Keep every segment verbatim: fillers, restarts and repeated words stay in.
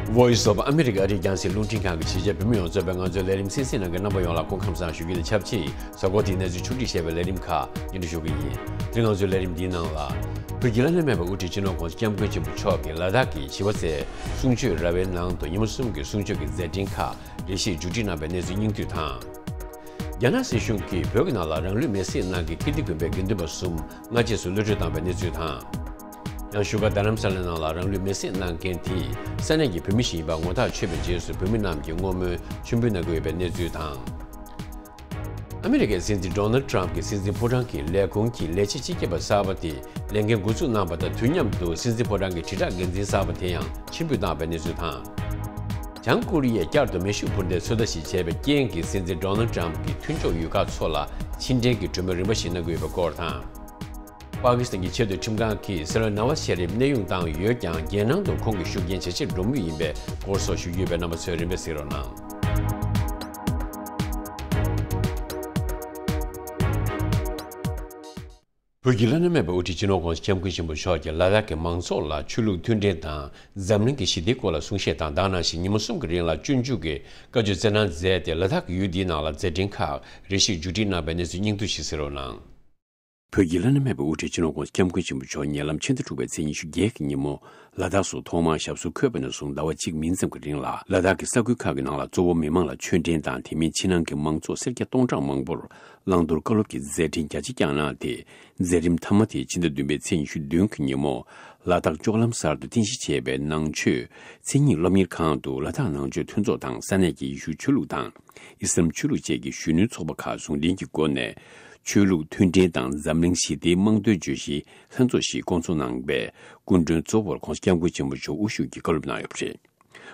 Voice of America ཨ་རིའི་རྒྱང་སྲིང་རླུང་འཕྲིན་ཁང་གི་གཞིས་བྱེས་བོད་མི་ཡོངས་གཙོས་པའི་ང་ཚོའི་ལས་རིམ་གསན་གཟིགས་གནང་མཁན་རྣམ་པ་ཡོངས་ལ་སྐུ་ཁམས་བཟང་ཞུ་རྒྱུ་དང་ཆབས་ཅིག་གཟའ་འཁོར་འདིའི་གནས་ཚུལ་ཕྱོགས་སྒྲིག་བྱས་པའི་ལས་རིམ་ཁག་སྙན་སྒྲོན་ཞུ་གི་ཡིན། དེ་རིང་ང་ཚོའི་ལས་རིམ་འདིའི་ནང་ལ། བོད་ཀྱི་བླ་ན་མེད་པའི་དབུ་ཁྲིད་སྤྱི་ནོར་༸གོང་ས་༸སྐྱབས་མགོན་ཆེན་པོ་མཆོག་གིས་ལ་དྭགས་ཀྱི་ཞི་བ་རྩེའི་གསུང་ཆོས་ར་བའི་ནང་དུ་ཉིན་མོ་གསུམ་གྱི་གསུང་ཆོས་ཀྱི་མཛད་འཕྲིན་ཁག་རེ་ཞིག་མཇུག་སྒྲིལ་གནང་བའི་གནས་ཚུལ་སྙིང་བསྡུས་དང་། རྒྱ་ནག་སྲིད་གཞུང་གིས་བོད་ཀྱི་ནང་ལ་རང་ལུས་མེར་སྲེག་གནང་མཁན་ཀིརྟི་དགོན་པའི་དགེ་འདུན་པ་གསུམ་སྔ་རྗེས་སུ་གློད་གྲོལ་བཏང་བའི་གནས་ཚུལ་དང་། ཡང་བཞུགས་སྒར་རྡ་རམ་ས་ལའི་ནང་ལ་རང་ལུས་མེར་སྲེག་གནང་མཁན་དེས་ས་གནས་ཀྱི་བོད་མི་ཞིག་ཡིན་པ་ངོ་ཐག་ཆོད་པའི་རྗེས་སུ་བོད་མི་རྣམས་ཀྱིས་བསྔོ་སྨོན་མཆོད་འབུལ་གནང་གི་ཡོད་པའི་གནས་ཚུལ་དང་། ཨ་མི་རི་ཀའི་སྲིད་འཛིན་ཌོ་ནལ་ཊམ་གྱི་སྲིད་འཛིན་ཕོ་བྲང་གི་ལས་ཁུངས་ཀྱི་ལས་བྱེད་སྤྱི་ཁྱབ་པ་གསར་པ་དེ་ལས་འགན་འགོ་འཛུགས་གནང་བ་དང་དུས་མཉམ་དུ་སྲིད་འཛིན་ཕོ་བྲང་གི་དྲིལ་བསྒྲགས་འགན་འཛིན་གསར་པ་དེ་ཡང་ཕྱིར་འབུད་བཏང་བའི་གནས་ཚུལ་དང་། བྱང་ཀོ་རི་ཡས་བསྐྱར་དུ་མེ་ཤུགས་འཕུར་མདའི་ཚོད་ལྟ་ཞིག་བྱས་པའི་རྐྱེན་གྱིས་སྲིད་འཛིན་ཌོ་ནལ་ཊམ་གྱི་མཐུན་ཕྱོགས་ཡུལ་ཁག་ཚོ་ལ་ཕྱིར་འཐེན་གྱི་གྲོས་མོལ་རིམ་པ་ཞིག་གནང་གི་ཡོད་པའི་སྐོར་དང་། པ་ཀི་སི་ཐན་གྱི་ཆེས་མཐོའི་ཁྲིམས་ཁང་གིས་སྲིད་བློན་ནཱ་ཝཱ་ཛ་ཤེ་རིབ་གནས་དབྱུང་བཏང་ཡོད་ཀྱང་རྒྱལ་ནང་དུ་ཁོང་གི་ཤུགས་རྐྱེན་ཇེ་ཆེར་འགྲོ་མུས་ཡིན་པའི་སྐོར་སོགས་ཞུ་རྒྱུ་ཡོད་པས་རྣམ་པ་ཚོས་རིམ་པས་གཟིགས་རོགས་གནང་། བོད་ཀྱི་བླ་ན་མེད་པའི་དབུ་ཁྲིད་སྤྱི་ནོར་༸གོང་ས་༸སྐྱབས་མགོན་ཆེན་པོ་མཆོག་གིས་ལ་དྭགས་ཀྱི་མང་ཚོགས་ལ་ཆོས་ལུགས་མཐུན་འབྲེལ་དང་འཛམ་གླིང་གི་ཞི་བདེའི་སྐོར་ལ་གསུང་བཤད་དང་། ད་ག་ནང་བཞིན་ཉིན་མོ་གསུམ་གྱི་རིང་ལ་སྤྱོད་འཇུག་གི་བཀའ་ཆོས་སྩལ་གནང་མཛད་དེ། ལ་དྭགས་ཀྱི་ཡུལ་འདིའི་ནང་ལ་མཛད་འཕྲིན་ཁག་རེ་ཞིག་མཇུག་སྒྲིལ་གནང་བའི་གནས་ཚུལ་སྙིང་བསྡུས་ཤིག་གཟིགས་རོགས་གནང་། བོད་ཀྱི་བླ་ན་མེད་པའི་དབུ་ཁྲིད་སྤྱི་ནོར་༸གོང་ས་༸སྐྱབས་མགོན་ཆེན་པོ་མཆོག་ཉེ་ལམ་ཕྱི་ཟླ་དྲུག་པའི་ཚེས་ཉི་ཤུ་བརྒྱད་ཀྱི་ཉིན་མོ་ལ་དྭགས་སུ་ཐོག་མར་ཞབས་སོར་འཁོད་པ་ནས་བཟུང་ཟླ་བ་གཅིག་མིན་ཙམ་གྱི་རིང་ལ་ལ་དྭགས་ཀྱི་ས་ཁུལ་ཁག་གི་ནང་ལ་གཙོ་བོ་མི་མང་ལ་ཆོས་འབྲེལ་དང་། དེ་མིན་ཕྱི་ནང་གི་མང་ཚོགས་སེར་སྐྱ་སྟོང་ཕྲག་མང་པོར་བླང་དོར་བཀའ་སློབ་ཀྱི་མཛད་འཕྲིན་རྒྱ་ཆེ་བསྐྱངས་གནང་སྟེ། མཛད་རིམ་མཐའ་མ་དེ་ཕྱི་ཟླ་བདུན་པའི་ཚེས་ཉི་ཤུ་བདུན་གྱི་ཉིན་མོ་ལ་དྭགས་ལྕོག་ལམ་གསར་དུ་རྟེན་གཞི་བྱས་པའི་ནང་ཆོས་མཚན་ཉིད་སློབ་གཉེར་ཁང་དུ་ལ་དྭགས་ནང་ཆོས་མཐུན་ཚོགས་དང་ས་གནས་ཀྱི་ཡེ་ཤུ་ཆོས་ལུགས་དང་ཨི་སི་ལམ་ཆོས་ལུགས་བཅས་ཀྱི་གཞོན་ནུའི་ཚོགས་པ་ཁག་ཟུང་འབྲེལ་གྱི་སྒོ་ནས། ཆོས་ལུགས་མཐུན་འབྲེལ་དང་འཛམ་གླིང་ཞི་བདེའི་རྨང་རྡོའི་བརྗོད་གཞིའི་ལྷན་ཚོགས་ཤིག་བསྐོང་ཚོགས་གནང་བའི་སྐུ་མགྲོན་གཙོ་བོར་༸གོང་ས་༸སྐྱབས་མགོན་ཆེན་པོ་མཆོག་དབུ་བཞུགས་ཀྱིས་བཀའ་སློབ་གནང་ཡོད་པ་རེད།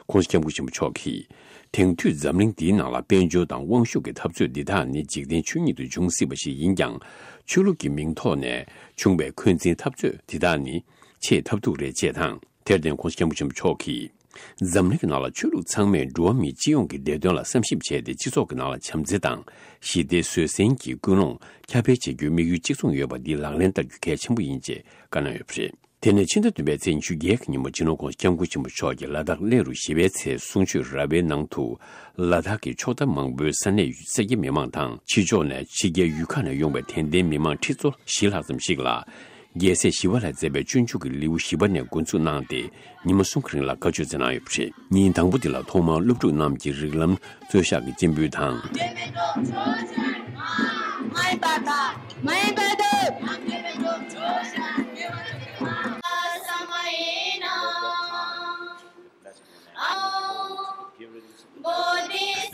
༸གོང་ས་༸སྐྱབས་མགོན་ཆེན་པོ་མཆོག་གིས། དེང་དུས་འཛམ་གླིང་འདིའི་ནང་ལ་དཔལ་འབྱོར་དང་དབང་ཤུགས་ཀྱི་འཐབ་རྩོད་འདི་དག་ནི་འཇིག་རྟེན་ཆོས་ཉིད་དུ་འབྱུང་སྲིད་པ་ཞིག་ཡིན་ཀྱང་། ཆོས་ལུགས་ཀྱི་མིང་ཐོག་ནས་བྱུང་བའི་འཁོན་འཛིན་འཐབ་རྩོད་འདི་དག་ནི་ཆེས་ཐབས་སྡུག་རེད་ཅེས་དང་། དེར་བརྟེན་༸གོང་ས་༸སྐྱབས་མགོན་ཆེན་པོ་མཆོག་གིས། འཛམ་གླིང་གི་ནང་ལ་ཆོས་ལུགས་ཚང་མས་འགྲོ་བ་མིའི་སྤྱི་ཡོངས་ཀྱི་བདེ་དོན་ལ་བསམ་ཞིབ་བྱས་ཏེ། སྤྱི་ཚོགས་ཀྱི་ནང་ལ་བྱམས་བརྩེ་དང་ཞི་བདེ་བཟོད་བསྲན་གྱི་ཀུན་སློང་ཁྱབ་སྤེལ་བྱེད་རྒྱུའི་དམིགས་ཡུལ་གཅིག་མཚུངས་ཡོད་པ་འདི་ལག་ལེན་བསྟར་རྒྱུ་གལ་ཆེན་པོ་ཡིན་ཅེས་བཀའ་གནང་ཡོད་པ་རེད། དེ་ནས་ཕྱི་ཟླ་བདུན་པའི་ཚེས་ཉི་ཤུ་བརྒྱད་ཀྱི་ཉིན་མོ་སྤྱི་ནོར་༸གོང་ས་༸སྐྱབས་མགོན་ཆེན་པོ་མཆོག་གིས་ལ་དྭགས་གླེ་རུ་ཞི་བའི་ཚལ་གསུང་ཆོས་ར་བའི་ནང་དུ། ལ་དྭགས་ཀྱི་ཕྱོགས་མཐའ་མང་པོའི་ས་གནས་སེར་སྐྱ་མི་མང་དང་། ཕྱི་ཕྱོགས་ནས་ཕྱི་རྒྱལ་ཡུལ་ཁག་ནས་ཡོང་བའི་དད་ལྡན་མི་མང་ཁྲི་ཚོ་བཞི་ལྷག་ཙམ་ཞིག་ལ། རྒྱལ་སྲས་ཞི་བ་ལྷས་མཛད་པའི་སྤྱོད་འཇུག་གི་ལེའུ་བཞི་པ་ནས་འགོ་འཛུགས་གནང་སྟེ། ཉིན་མོ་གསུམ་གྱི་རིང་ལ་བཀའ་ཆོས་སྩལ་གནང་ཡོད་པ་རེད། ཉིན་དང་པོ་འདི་ལ་ཐོག་མར་སློབ་ཕྲུག་རྣམས་ཀྱིས་རིགས་ལམ་རྩོད་ཞག་གི་རྐྱེན་འབུལ་དང་།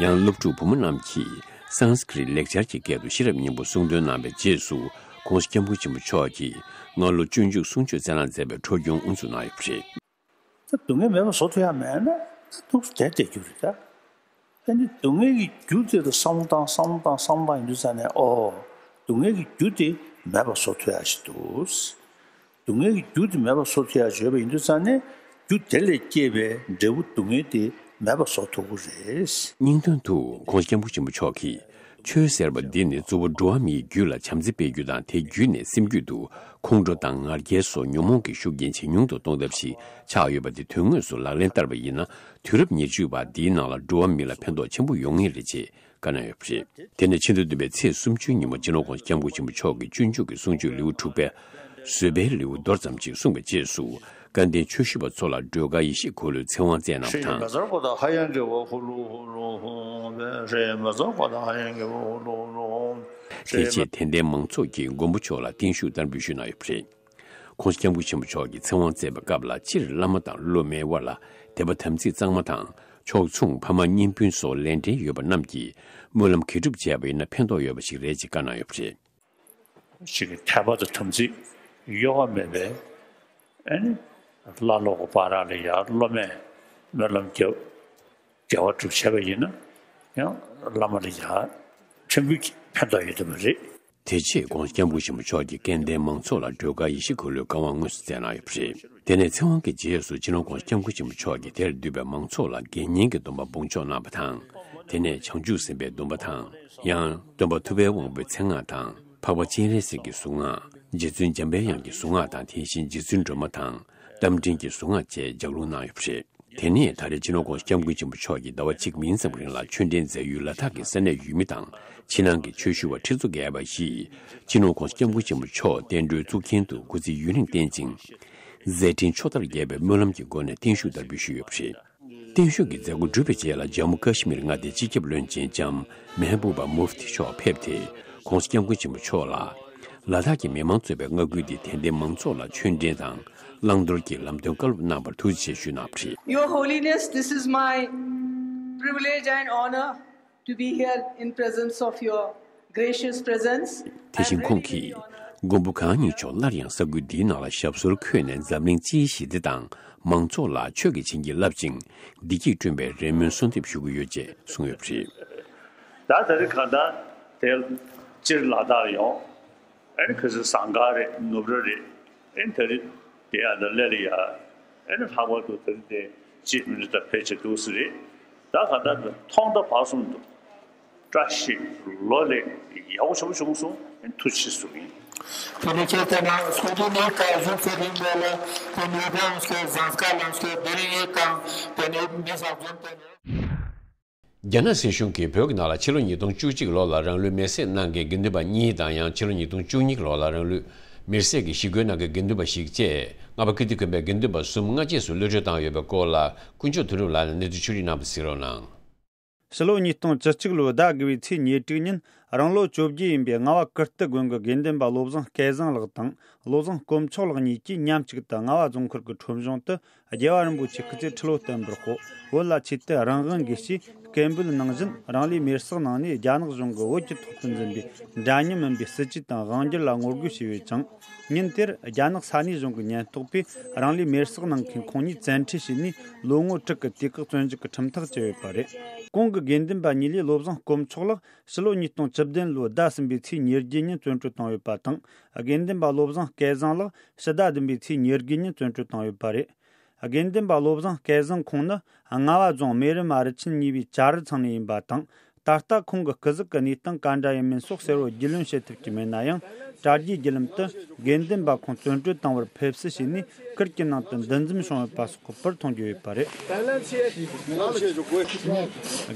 ཡང་སློབ་ཕྲུག་བུ་མོ་རྣམས་ཀྱིས་སཾ་སྐྲྀཏ་ལེགས་སྦྱར་གྱི་སྐད་དུ་ཤེས་རབ་སྙིང་པོ་གསུང་འདོན་གནང་བའི་རྗེས་སུ། ༸གོང་ས་༸སྐྱབས་མགོན་ཆེན་པོ་མཆོག་གིས་སྔ་ལོ་སྤྱོད་འཇུག་གསུང་ཆོས་སྩལ་གནང་མཛད་པའི་འཕྲོ་སྐྱོར་དབུ་འཛུགས་གནང་ཡོད་པ་རེད། ད་སྡུག་བསྔལ་མེད་པ་བཟོ་ཐུབ་ཡ་མེད་ན་ད་ཐུགས་སུ་བསྡད་བསྡད་རྒྱུ་རེད་ད། ཨ་ནི་སྡུག་བསྔལ་གྱི་རྒྱུ་དེ་ལ་བསམ་བློ་བཏང་བསམ་བློ་བཏང་བསམ་བློ་བཏང་ཡིན་དུས་ཙང་ནས། ཨོ། སྡུག་བསྔལ་གྱི་རྒྱུ་དེ་མེད་པ་བཟོ་ཐུབ་ཡ་ཞིག་འདུག་སྡུག་བསྔལ་གྱི་རྒྱུ་དེ་མེད་པ་བཟོ་ཐུབ་ཡ་བརྗོད་པ་ཡིན་དུས་ཙང་ནས། རྒྱུ་དེ་ལས་སྐྱེས་པའི་འབྲས་བུ་སྡུག་བསྔལ་དེ་མེད་པ་བཟོ་ཐུབ་ཀྱི་རེད། སྙིང་དོན་དུ་༸གོང་ས་༸སྐྱབས་མགོན་ཆེན་པོ་མཆོག་གིས། ཆོས་ཟེར་བ་འདི་ནི་གཙོ་བོ་འགྲོ་བ་མིའི་རྒྱུད་ལ་བྱམས་བརྩེ་སྤེལ་རྒྱུ་དང་། དེ་བརྒྱུད་ནས་སེམས་རྒྱུད་དུ་ཁོང་ཁྲོ་དང་ང་རྒྱལ་སོགས་ཉོན་མོངས་ཀྱི་ཤུགས་རྐྱེན་ཇེ་ཉུང་དུ་གཏོང་ཐབས་ཤིག་ཆགས་ཡོད་པ་དེ་དོན་དངོས་སུ་ལག་ལེན་བསྟར་བ་ཡིན་ན། དུས་རབས་ཉེར་གཅིག་པ་འདིའི་ནང་ལ་འགྲོ་བ་མི་ལ་ཕན་ཐོགས་ཆེན་པོ་ཡོང་ངེས་རེད་ཅེས་བཀའ་གནང་ཡོད་པ་རེད། དེ་ནས་ཕྱི་ཟླ་བདུན་པའི་ཚེས་སུམ་ཅུའི་ཉིན་མོ་སྤྱི་ནོར་༸གོང་ས་༸སྐྱབས་མགོན་ཆེན་པོ་མཆོག་གིས་སྤྱོད་འཇུག་གི་གསུང་ཆོས་ལེའུ་དྲུག་པའི་བཟོད་པའི་ལེའུ་མདོར་ཙམ་ཅིག་གསུངས་པའི་རྗེས་སུ། སྐལ་ལྡན་ཆོས་ཞུ་བ་ཚོ་ལ་སྒྲོལ་དཀར་ཡེ་ཤེས་འཁོར་ལོའི་ཚེ་དབང་སྩལ་གནང་བ་དང་། རེད་མ་ཚོར་གོ་ད་ཧ་ཡང་གི་བ་ཧུ་ལུ་ཧུ་ལུ་ཧུ་བེ། རེད་མ་ཚོར་གོ་ད་ཧ་ཡང་གི་བ་ཧུ་ལུ་ཧུ་ལུ་ཧུ། དེ་རྗེས་དད་ལྡན་མང་ཚོགས་ཀྱིས་མགོན་པོ་མཆོག་ལ་བརྟན་བཞུགས་བསྟར་འབུལ་ཞུས་གནང་ཡོད་པ་རེད། ༸གོང་ས་༸སྐྱབས་མགོན་ཆེན་པོ་མཆོག་གིས་ཚེ་དབང་སྩལ་བའི་སྐབས་ལ། སྤྱིར་བླ་མ་དང་སློབ་མའི་དབར་ལ་དད་པ་དམ་ཚིག་གཙང་མ་དང་། ཕྱོགས་མཚུངས་ཕ་མ་གཉེན་སྤུན་སོགས་ལས་འབྲེལ་ཡོད་པ་རྣམས་ཀྱིས་སྨོན་ལམ་དགེ་སྒྲུབ་བྱས་པ་ཡིན་ན་ཕན་ཐོགས་ཡོད་པ་ཞིག་རེད་ཅེས་བཀའ་གནང་ཡོད་པ་རེད། ཅིག་གི་དད་པ་དང་དམ་ཚིག་གཡོ་བ་མེད་པའི། ཨ་ནི། བླ་སློབ་ཀྱི་བར་ལ་ཡང་སློབ་མས་སྨོན་ལམ་རྒྱབ། དགེ་བ་སྒྲུབ་བྱས་པ་ཡིན་ན། ཡང་བླ་མ་ལ་ཡང་ཕྲན་བུ་ཕན་ཐོགས་ཡོད་དམ་རེད། དེ་རྗེས་༸གོང་ས་༸སྐྱབས་མགོན་ཆེན་པོ་མཆོག་གིས་སྐལ་ལྡན་མང་ཚོགས་ལ་སྒྲོལ་དཀར་ཡེ་ཤེས་འཁོར་ལོའི་བཀའ་དབང་དངོས་སུ་སྩལ་གནང་ཡོད་པ་རེད། དེ་ནས་ཚེ་དབང་གི་རྗེས་སུ་སྤྱི་ནོར་༸གོང་ས་༸སྐྱབས་མགོན་ཆེན་པོ་མཆོག་གིས་དེར་འདུས་པའི་མང་ཚོགས་ལ་དགེ་བསྙེན་གྱི་སྡོམ་པ་འབུལ་ཆོག་གནང་བ་དང་། དེ་ནས་བྱང་ཆུབ་སེམས་དཔའི་སྡོམ་པ་དང་། ཡང་སྟོན་པ་ཐུབ་པའི་དབང་པོའི་མཚན་སྔགས་དང་། འཕགས་པ་སྤྱན་རས་གཟིགས་ཀྱི་གཟུངས་སྔགས། རྗེ་བཙུན་འཇམ་པའི་དབྱངས་ཀྱི་གཟུངས་སྔགས་དང་། དེ་བཞིན་རྗེ་བཙུན་སྒྲོལ་མ་དང་། རྟ་མགྲིན་གྱི་གཟུངས་སྔགས་བཅས་ལྗགས་ལུང་གནང་ཡོད་པ་རེད། དེ་ནས་ད་རེས་སྤྱི་ནོར་༸གོང་ས་༸སྐྱབས་མགོན་ཆེན་པོ་མཆོག་གིས་ཟླ་བ་གཅིག་མིན་ཙམ་རིང་ལ་ཆོས་འབྲེལ་མཛད་ཡུལ་ལ་དྭགས་ཀྱི་ས་གནས་ཡུལ་མི་དང་ཕྱི་ནང་གི་ཆོས་ཞུ་བ་ཁྲི་ཚོ་བརྒལ་བ་ཞིག་སྤྱི་ནོར་༸གོང་ས་༸སྐྱབས་མགོན་ཆེན་པོ་མཆོག་བསྟན་འགྲོའི་གཙུག་རྒྱན་དུ་སྐུ་ཚེའི་ཡུན་རིང་བརྟན་ཅིང་། མཛད་འཕྲིན་ཕྱོགས་མཐར་རྒྱས་པའི་སྨོན་ལམ་གྱི་སྒོ་ནས་བརྟན་བཞུགས་བསྟར་འབུལ་ཞུས་ཡོད་པ་རེད། བརྟན་བཞུགས་ཀྱི་མཛད་སྒོ་གྲུབ་པའི་རྗེས་ལ་ཇམ་མུ་ཀ་ཤི་མིར་མངའ་སྡེའི་སྤྱི་ཁྱབ་བློན་ཆེན་ལྕམ་མེ་ཧ་བུ་བ་མུབ་ཏི་མཆོག་ཕེབས་ཏེ་༸གོང་ས་༸སྐྱབས་མགོན་ཆེན་པོ་མཆོག་ལ། ལ་དྭགས་ཀྱི་མི་མང་གཙོས་པའི་མངའ་ཁུལ་འདིའི་དད་ལྡན་མང་ཚོགས་ལ་ཆོས་འབྲེལ་དང་བླང་དོར་གྱི་ལམ་སྟོན་བཀའ་སློབ་གནང་བར་ཐུགས་རྗེ་ཆེ་ཞུས་གནང་བ་རེད། Your Holiness, this is my privilege and honor to be here in presence of your gracious presence. དེ་བཞིན་ཁོང་གིས་མགོན་པོ་གང་ཉིད་མཆོག་སླར་ཡང་ས་ཁུལ་འདིའི་ནང་ལ་ཞབས་སོར་འཁོད་ནས་འཛམ་གླིང་སྤྱིའི་ཞི་བདེ་དང་མང་ཚོགས་ལ་ཆོས་ཀྱི་བྱིན་གྱིས་བརླབ་ཅིང་བདེ་སྐྱིད་བསྐྲུན་པའི་རེ་སྨོན་གསོལ་འདེབས་ཞུ་གི་ཡོད་ཅེས་གསུངས་ཡོད་པ་རེད། ད་ད་རེས་གང་ལྟར་དེ་སྤྱིར་ལ་དྭགས་ཡོང་། ཨ་ནི་ཁ་སང་ཟངས་དཀར་རེད། ནུབ་ར་རེད། ཨ་ནི་ད་རེས་དེ་ཡང་ད་སླེབས་ལ་ཡ། ཨ་ནི་ལྷག་པར་དུ་ད་རེས་དེ་ཅིབ་མི་ནི་སི་ཊར་ཕེབས་བྱས་འདུག་ས་རེད། ད་ག་ད་ཐོག་མཐའ་བར་གསུམ་དུ་བཀྲ་ཤིས་ལོ་ལེགས་ཡག་པོ་ཞེ་པོ་བྱུང་སོང་། ཨ་ནི་ཐུགས་རྗེ་ཆེ་ཟེར་གི་ཡིན། དེ་ནས་ཁྱེད་ཚོ་ནང་སུ་དུ་ནས་ཀ་གཟུགས་ཚེ་རིང་ལོ་ལ་དེ་ནས་རང་སྐད་ཟངས་དཀར་ལམ་སྐད་བདེ་རིང་ཡོད་དང་དེ་ནས་མི་ས་འཛོམས་དེ་ནས། རྒྱ་ནག་སྲིད་གཞུང་གིས་བོད་ཀྱི་ནང་ལ་ཕྱི་ལོ་ཉིས་སྟོང་བཅུ་གཅིག་ལོ་ལ་རང་ལུས་མེར་སྲེག་གནང་མཁན་དགེ་འདུན་པ་གཉིས་དང་ཡང་ཕྱི་ལོ་ཉིས་སྟོང་བཅུ་གཉིས་ལོ་ལ་རང་ལུས་མེར་སྲེག་གི་ཞི་རྒོལ་གནང་མཁན་དགེ་འདུན་པ་ཞིག་བཅས་རྔ་པ་ཀིརྟི་དགོན་པའི་དགེ་འདུན་པ་གསུམ་སྔ་རྗེས་སུ་གློད་གྲོལ་བཏང་ཡོད་པའི་སྐོར་ལ་དཀོན་མཆོག་དོན་གྲུབ་ལགས་ནས་གནས་ཚུལ་ཕྱོགས་སྒྲིག་གནང་བ་གཟིགས་རོགས་གནང་། ཕྱི་ལོ་ཉིས་སྟོང་བཅུ་གཅིག་ལོའི་ཟླ་དགུ་བའི་ཚེས་ཉེར་དྲུག་ཉིན་རང་ལོ་བཅོ་བརྒྱད་ཡིན་པའི་རྔ་བ་ཀིརྟི་དགོན་གྱི་དགེ་འདུན་པ་བློ་བཟང་སྐལ་བཟང་ལགས་དང་བློ་བཟང་དཀོན་མཆོག་ལགས་གཉིས་ཀྱིས་མཉམ་གཅིག་ཏུ་རྔ་བ་རྫོང་ཁུལ་གྱི་ཁྲོམ་གཞུང་དུ། རྒྱལ་བ་རིན་པོ་ཆེ་སྐུ་ཚེ་ཁྲི་ལོ་བརྟན་པར་དཔོག་བོད་ལ་ཆེད་དུ་རང་དབང་དགོས་ཞེས་སྐད་འབོད་གནང་བཞིན་རང་ལུས་མེར་བསྲེགས་གནང་ནས་རྒྱ་ནག་གཞུང་གིས་བོད་ཀྱི་ཐོག་ཏུ་འཛིན་པའི་འདྲ་མཉམ་མིན་པའི་སྲིད་ཇུས་དང་དབང་སྒྱུར་ལ་ངོ་རྒོལ་བྱས་ཡོད་ཅིང་། ཉིན་དེར་རྒྱ་ནག་ས་གནས་གཞུང་གི་ཉེན་རྟོག་པས་རང་ལུས་མེར་བསྲེགས་གནང་མཁན་ཁོང་གཉིས་བཙན་ཁྲིད་བྱས་ནས་ལོ་ངོ་དྲུག་གི་དུས་བཀག་བཙོན་འཇུག་གི་ཁྲིམས་ཐག་བཅད་ཡོད་པ་རེད། གོང་གི་དགེ་འདུན་པ་གཉིས་ལས་བློ་བཟང་དཀོན་མཆོག་ལགས་ཕྱི་ལོ་ཉིས་སྟོང་བཅུ་བདུན་ལོའི་ཟླ་གསུམ་པའི་ཚེས་ཉེར་བརྒྱད་ཉིན་བཙོན་གྲོལ་བཏང་ཡོད་པ་དང་། དགེ་འདུན་པ་བློ་བཟང་སྐལ་བཟང་ལགས་ཕྱི་ཟླ་བདུན་པའི་ཚེས་ཉེར་དགུ་ཉིན་བཙོན་གྲོལ་བཏང་ཡོད་པ་རེད། དགེ་འདུན་པ་བློ་བཟང་སྐལ་བཟང་ཁོང་ནི་རྔ་བ་རྫོང་སྨན་རི་མ་རི་ཆེན་གཉིས་པའི་བྱ་རུ་ཚང་ནས་ཡིན་པ་དང་། ད་ལྟ་ཁོང་གི་སྐུ་གཟུགས་ཀྱི་གནས་སྟངས་ག་འདྲ་ཡིན་མིན་སོགས་གསལ་བོ་རྒྱུས་ལོན་བྱེད་ཐུབ་ཀྱི་མེད་ན་ཡང་། དྲ་རྒྱའི་བརྒྱུད་ལམ་དུ་དགེ་འདུན་པ་ཁོང་བཙོན་གྲོལ་བཏང་བར་ཕེབས་བསུ་བྱས་ནས་ཁུལ་གྱི་ནང་དུ་འདུ་འཛོམས་བྱུང་ཡོད་པ་སོགས་ཀྱི་པར་མཐོང་རྒྱུ་ཡོད་པ་རེད།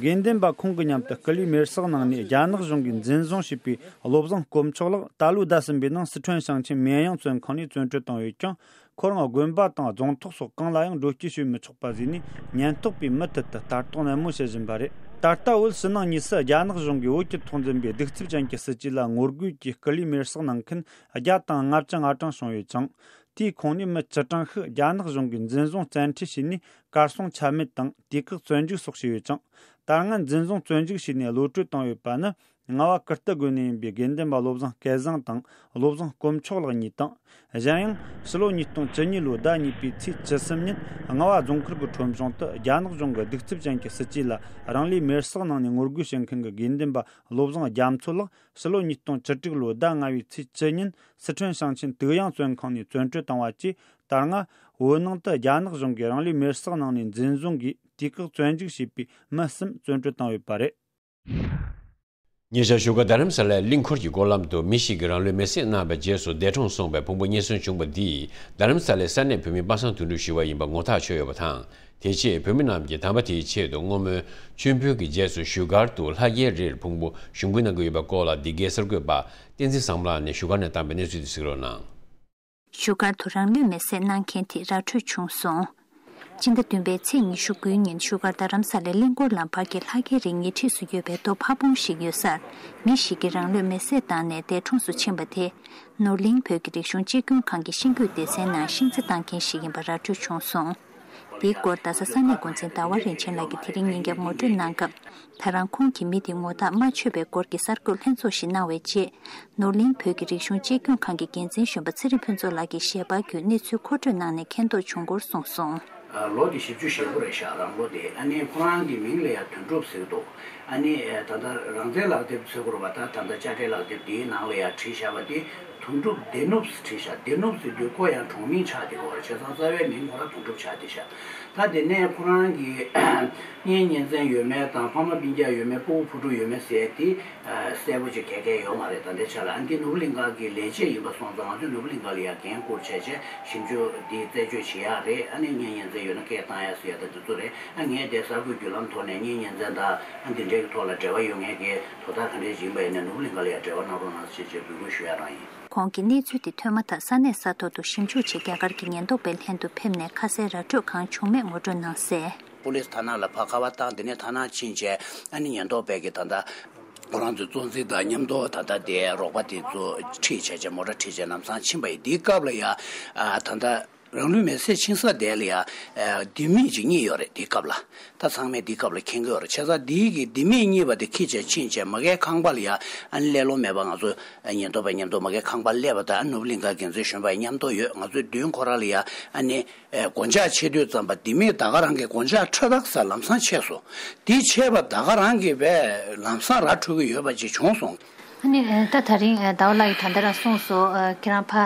དགེ་འདུན་པ་ཁོང་གི་མཉམ་དུ་སྐུ་ལུས་མེར་བསྲེགས་གནང་ནས་རྒྱ་ནག་གཞུང་གིས་འཛིན་བཟུང་བྱས་པའི་བློ་བཟང་དཀོན་མཆོག་ལགས་ད་ལོའི་ཟླ་གསུམ་པའི་ནང་སི་ཁྲོན་ཞིང་ཆེན་མེན་དབྱང་བཙོན་ཁང་ནས་བཙོན་གྲོལ་བཏང་ཡོད་ཀྱང་། ཁོ་རང་དགོན་པ་དང་རྫོང་ཐོག་སོགས་གང་ལ་ཡང་འགྲོ་སྐྱོད་བྱེད་མི་ཆོག་པ་བཟོས་ནས་ཉེན་རྟོག་པས་མུ་མཐུད་དུ་ལྟ་རྟོག་ནན་མོ་བྱེད་བཞིན་པ་རེད། ད་ལྟ་བོད་ཕྱི་ནང་གཉིས་སུ་རྒྱ་ནག་གཞུང་གིས་བོད་ཀྱི་ཐོག་འཛིན་པའི་གདུག་རྩུབ་ཅན་གྱི་སྲིད་ཇུས་ལ་ངོ་རྒོལ་གྱིས་སྐུ་ལུས་མེར་བསྲེགས་གནང་མཁན་བརྒྱ་དང་ལྔ་བཅུ་ང་གྲངས་བྱུང་ཡོད་ཅིང་། དེའི་ཁོངས་ནས་མི་བཅུ་གྲངས་ཤིག་རྒྱ་ནག་གཞུང་གིས་འཛིན་བཟུང་བཙན་ཁྲིད་བྱས་ནས་གར་སོང་ཆ་མེད་དང་དུས་བཀག་བཙོན་འཇུག་སོགས་བྱས་ཡོད་ཅིང་། ད་སྔ་འཛིན་བཟུང་བཙོན་འཇུག་བྱས་ནས་གློད་གྲོལ་བཏང་ཡོད་པ་ནི། རྔ་བ་ཀིརྟི་དགོན་ནས་ཡིན་པའི་དགེ་འདུན་པ་བློ་བཟང་སྐལ་བཟང་དང་བློ་བཟང་དཀོན་མཆོག་ལགས་གཉིས་དང་། གཞན་ཡང་ཕྱི་ལོ་ཉིས་སྟོང་བཅུ་གཉིས་ལོའི་ཟླ་གཉིས་པའི་ཚེས་བཅུ་གསུམ་ཉིན་རྔ་བ་རྫོང་ཁུལ་གྱི་ཁྲོམ་གཞུང་དུ་རྒྱ་ནག་གཞུང་གི་གདུག་རྩུབ་ཅན་གྱི་སྲིད་ཇུས་ལ་རང་ལུས་མེར་བསྲེགས་གནང་ནས་ངོ་རྒོལ་བྱེད་མཁན་གྱི་དགེ་འདུན་པ་བློ་བཟང་རྒྱ་མཚོ་ལགས་ཕྱི་ལོ་ཉིས་སྟོང་བཅུ་དྲུག་ལོའི་ཟླ་ལྔ་པའི་ཚེས་བཅུ་ཉིན་སི་ཁྲོན་ཞིང་ཆེན་དུག་ཡང་བཙོན་ཁང་ནས་བཙོན་གྲོལ་བཏང་བ་བཅས་ད་སྔ་བོད་ནང་དུ་རྒྱ་ནག་གཞུང་གིས་རང་ལུས་མེར་བསྲེགས་གནང་ནས་འཛིན་བཟུང་གིས་དུས་བཀག་བཙོན་འཇུག་བྱས་པའི་མི་གསུམ་བཙོན་གྲོལ་བཏང་ཡོད་པ་རེད། ཉེ་ཆར་བཞུགས་སྒར་རྡ་རམ་ས་ལའི་གླིང་འཁོར་གྱི་སྐོར་ལམ་དུ་མི་ཞིག་གིས་རང་ལུས་མེར་སྲེག་གནང་བའི་རྗེས་སུ་འདས་གྲོངས་སོང་བའི་ཕུང་པོ་རྙེད་སོན་བྱུང་བ་འདིས་རྡ་རམ་ས་ལའི་ས་གནས་བོད་མི་པ་སངས་དོན་གྲུབ་ཞུ་བ་ཡིན་པ་ངོ་ཐག་ཆོད་ཡོད་པ་དང་། དེ་རྗེས་བོད་མི་རྣམས་ཀྱིས་དམ་པ་དེའི་ཆེད་དུ་བསྔོ་སྨོན་མཆོད་འབུལ་གྱི་རྗེས་སུ་བཞུགས་སྒར་དུ་ལྷ་རྒྱལ་རིར་ཕུང་པོ་ཞུགས་འབུལ་གནང་གི་ཡོད་པའི་སྐོར་ལ་འདི་གའི་གསར་འགོད་པ་བསྟན་འཛིན་བཟང་མོ་ལགས་ནས་བཞུགས་སྒར་ནས་བཏང་པའི་གནས་ཚུལ་དེ་གཟིགས་རོགས་གནང་། བཞུགས་སྒར་དུ་རང་ལུས་མེར་སྲེག་གནང་མཁན་དེ་ར་འཕྲོད་བྱུང་སོང་། སྤྱི་ཟླ་བདུན་པའི་ཚེས་ཉི་ཤུ་དགུའི་ཉིན་བཞུགས་སྒར་རྡ་རམ་ས་ལའི་གླིང་སྐོར་ལམ་བར་གྱི་ལྷ་རྒྱལ་རིའི་ཉེ་འཁྲིས་སུ་ཡོད་པའི་རྡོ་ཕ་བོང་ཞིག་ཡོད་སར་མི་ཞིག་གིས་རང་ལུས་མེར་སྲེག་བཏང་ནས་འདས་གྲོངས་སུ་ཕྱིན་པ་དེ། ནོར་གླིང་བོད་ཀྱི་རིག་གཞུང་གཅེས་སྐྱོང་ཁང་གི་ཤིང་སྐུད་སྡེ་ཚན་ནང་ཤིང་རྩི་བཏང་མཁན་ཞིག་ཡིན་པ་ར་འཕྲོད་བྱུང་སོང་། དེའི་སྐོར་རྡ་ས་ས་གནས་འགོ་འཛིན་ཟླ་བ་རིན་ཆེན་ལགས་ཀྱིས་དེ་རིང་ཉིན་རྒྱབ་ངོ་སྤྲོད་གནང་སྐབས། ད་རང་ཁོང་གིས་མི་དེ་ངོ་ཐག་མ་ཆོད་པའི་སྐོར་གྱི་གསར་འགོད་ལྷན་ཚོགས་ཤིག་གནང་བའི་རྗེས། ནོར་གླིང་བོད་ཀྱི་རིག་གཞུང་གཅེས་སྐྱོང་ཁང་གི་འགན་འཛིན་གཞོན་པ་ཚེ་རིང་ཕུན་ཚོགས་ལགས་ཀྱིས་ཞལ་པར་བརྒྱུད་གནས་ཚུལ་མཁོ་སྤྲོད་གནང་ནས་མཁྱེན་རྟོགས་བྱུང་སྐོར་གསུངས་སོང་། ལོ་དེ་བཞི་བཅུ་ཞེ་དགུ་རེད་ཤག་རང་ལོ་དེ། ཨ་ནི་ཁོ་རང་གི་མིང་ལ་ཡང་དོན་གྲུབ་ཟེར་གི་འདུག་ཨ་ནི་ད་ལྟ་རང་བཙན་ལག་དེབ་ཟེར་དགོས་རེད་པ། ད་ད་ལྟ་དཔྱ་ཁྲལ་ལག་དེབ་དེའི་ནང་ལ་ཡང་བྲིས་བཞག་པ་དེ། དོན་གྲུབ་བདེ་ནུབ་ཟེར་བྲིས་ཤག་བདེ་ནུབ་ཟེར་དུས་ཁོ་ཡང་གྲོང་མིང་ཆགས་བསྡད་ཡོད་རེད། བྱས་ཙང་རྩ་བའི་མིང་ཁོ་རང་དོན་གྲུབ་ཆགས་བསྡད་ཤག་ད་དེ་ནས་ཁོ་རང་གི་གཉེན་ཉེ་ཚན་ཡོད་མེད་དང་ཕ་མ་སྤུན་ཀྱག་ཡོད་མེད་སྤུ་གུ་བུ་ཕྲུག་ཡོད་མེད་ཟེར་དེ་གསལ་པོ་ཅིག་ག་གེ་ཡོད་མ་རེད། ད་ལྟའི་ཆ་ལ་ཨ་འདི་ནོར་བུ་གླིང་ག་གི་ལས་བྱེད་ཡིན་པ་སོང་ཙང་ང་ཚོས་ནོར་བུ་གླིང་ག་ལ་ཡང་འགན་བསྐུར་བྱས་བྱས་ཞིབ་འཇུག་འདི་རྩད་གཅོད་བྱེད་ཡག་རེད། ཨ་ནི་གཉེན་ཉེ་ཚན་ཡོད་ན་སྐད་བཏང་ཡག་ཟེར་ཡག་ད་འདི་ཚོ་རེད། ཨ་ངས་དེ་གསར་འགོད་བརྒྱུད་ལམ་ཐོག་ནས་གཉེན་ཉེ་ཚན་དང་ཨ་འདི་འདྲའི་ཐོག་ལ་འབྲེལ་བ་ཡོད་མཁན་གྱི་དོ་བདག་ག་འདྲས་ཡིན་པ་ཡིན་ན་ནོར་བུ་གླིང་ག་ལ་ཡང་འབྲེལ་བ་གནང་རོགས་གནང་ཞེས་བཅས་འབོད་སྐུལ་ཞུ་ཡག་རང་ཡིན། ཁོང་གིས་གནས་ཚུལ་དེ་ཐོས་མ་ཐག་ས་གནས་ས་ཐོག་ཏུ་ཞིབ་འཇུག་ཆེད་རྒྱ་གར་གྱི་ཉེན་རྟོག་པའི་ལྷན་དུ་ཕེབས་ནས་ཁ་གསལ་ར་སྤྲོད་གང་བྱུང་མེད་ངོ་སྤྲོད་གནང་གསལ། པུ་ལིས་ཐ་ན་ལ་ཕར་ཁ་པར་བཏང་། དེ་ནས་ཐ་ན་ཕྱིན་བྱས་ཨ་ནི་ཉེན་རྟོག་པས་ཀྱི་ད་ལྟ་ཁོ་རང་ཚོའི་གཙོ་འཛིན་དང་མཉམ་དུ་ད་ལྟ་དེ་རོགས་པ་དེ་ཚོ་ཁྲིད་བྱས་བྱས་མོ་ཊ་ཁྲིད་བྱས་ལམ་སང་ཕྱིན་པ་ཡིན། དེའི་སྐབས་ལ་ཡ་ཨ་ད་ལྟ་རང་ལུས་མེར་སྲེག་ཕྱིན་ས་དེ་ལ་ཡ་ཨ་ལྡེ་མིག་ཅིག་རྙེད་ཡོད་རེད། དེའི་སྐབས་ལ་ད་ཚང་མས་དེའི་སྐབས་ལ་མཁྱེན་གྱི་ཡོད་རེད། བྱས་ཙང་དེའི་གི་ལྡེ་མིག་རྙེད་པ་དེ་ཁྱེར་བྱས་ཕྱིན་བྱས་མ་གིའི་ཁང་པ་ལ་ཡ་ཨ་ནི་ཀླད་ལོང་མེད་པ་ང་ཚོ་ཉེན་རྟོག་པས་མཉམ་དུ་མ་གིའི་ཁང་པར་སླེབས་པ་དང་ཨ་ནོར་བུ་གླིང་ག་འགན་འཛིན་གཞོན་པ་ཡང་མཉམ་དུ་ཡོད། ང་ཚོའི་མདུན་ཁོ་རང་ལ་ཡ་ཨ་ནི། ཨེ་སྒོ་ལྕགས་ཕྱེ་དུས་ཙམ་པ་ལྡེ་མིག་ད་ག་རང་གི་སྒོ་ལྕགས་ཁྲ་ཐག་ས་ལམ་སང་ཕྱེས་སོང་། དེ་ཕྱེས་པ་ད་ག་རང་གི་བས་ལམ་སང་ར་འཕྲོད་ཀྱི་ཡོད་པ་ཅིག་བྱུང་སོང་། ཨ་ནི་ཨེ་ད་ད་རིང་ཨེ་ཟླ་བ་ལགས་ཀྱིས་ད་ལྟ་རང་གསུངས་སོང་། ཨེ་ཁྱེད་རང་ཕ་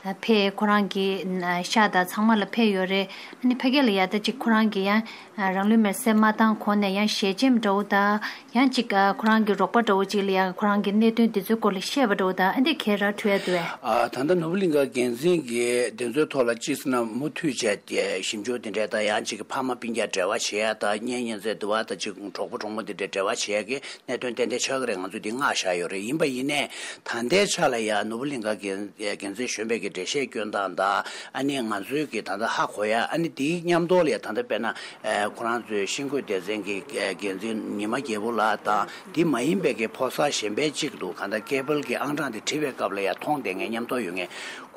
ཨེ་ཕེ་ཁོ་རང་གི་ཨེ་ཤག་དང་ཚང་མ་ལ་ཕེ་ཡོད་རེད། ཨ་ནི་ཕ་གི་ལ་ཡ་ད་ཅིག་ཁོ་རང་གི་ཡང་ཨེ་རང་ལུས་མེར་སྲེག་མ་བཏང་གོང་ནས་ཡང་ཞལ་ཆེམས་འདྲ་བོ་དང་། ཡང་ཅིག་ཨ་ཁོ་རང་གི་རོགས་པ་འདྲ་བོ་ཅིག་ལ་ཡང་ཁོ་རང་གི་གནད་དོན་འདི་ཚོའི་སྐོར་ལ་བཤད་པ་འདྲ་བོ་དང་ཨ་འདི་གས་ར་འཕྲོད་ཡ་འདུག་གས། ཨ་ད་ལྟ་ནོར་བུ་གླིང་ག་འགན་འཛིན་གྱིས་དེ་ཚོའི་ཐོག་ལ་ཅི་ཟེར་ན་མུ་མཐུད་བྱས་ཏེ་ཞིབ་འཇུག་དེ་འདྲས་དང་ཡང་ཅིག་ཕ་མ་སྤུན་ཀྱག་འབྲེལ་བ་བྱེད་ཡ་དང་གཉེན་ཉེ་ཚན་དུ་བ་དང་ཅིག་གྲོགས་པོ་གྲོགས་མོ་དེ་འདྲས་འབྲེལ་བ་བྱེད་ཡ་གི་གནད་དོན་ཏན་ཏན་ཆགས་ཀྱི་རེད། ང་ཚོས་འདི་མངགས་བཞག་ཡོད་རེད། ཡིན་པ་ཡིན་ནའི་ད་ལྟའི་ཆ་ལ་ཡ་ནོར་བུ་གླིང་ག་འགན་འགན་འཛིན་གཞོན་པའི་གི་འགྲེལ་བཤད་སྐྱོན་སྟངས་དང་ཨ་ནི་ང་ཚོའི་གི་ད་ལྟ་ཧ་གོ་ཡ་ཨ་ནི་དེའི་མཉམ་དུ་ལ་ཡ་ད་ལྟ་དཔེར་ན། ཨེ་ཁོ་རང་ཚོའི་ཤིང་བརྐོས་སྡེ་ཚན་གྱི་ཨེ་འགན་འཛིན་ཉི་མ་རྒྱལ་པོ་ལགས་དང་དེ་མ་ཡིན་པའི་གི་ཕོ་གསར་གཞན་པའི་གཅིག་འདུག་གང་ལྟར་ཀེ་བལ་གྱི་ཨང་གྲངས་དེ་བྲིས་པའི་སྐབས་ལ་ཡང་མཐོང་བསྡད་མཁན་མཉམ་དུ་ཡོད་མཁན་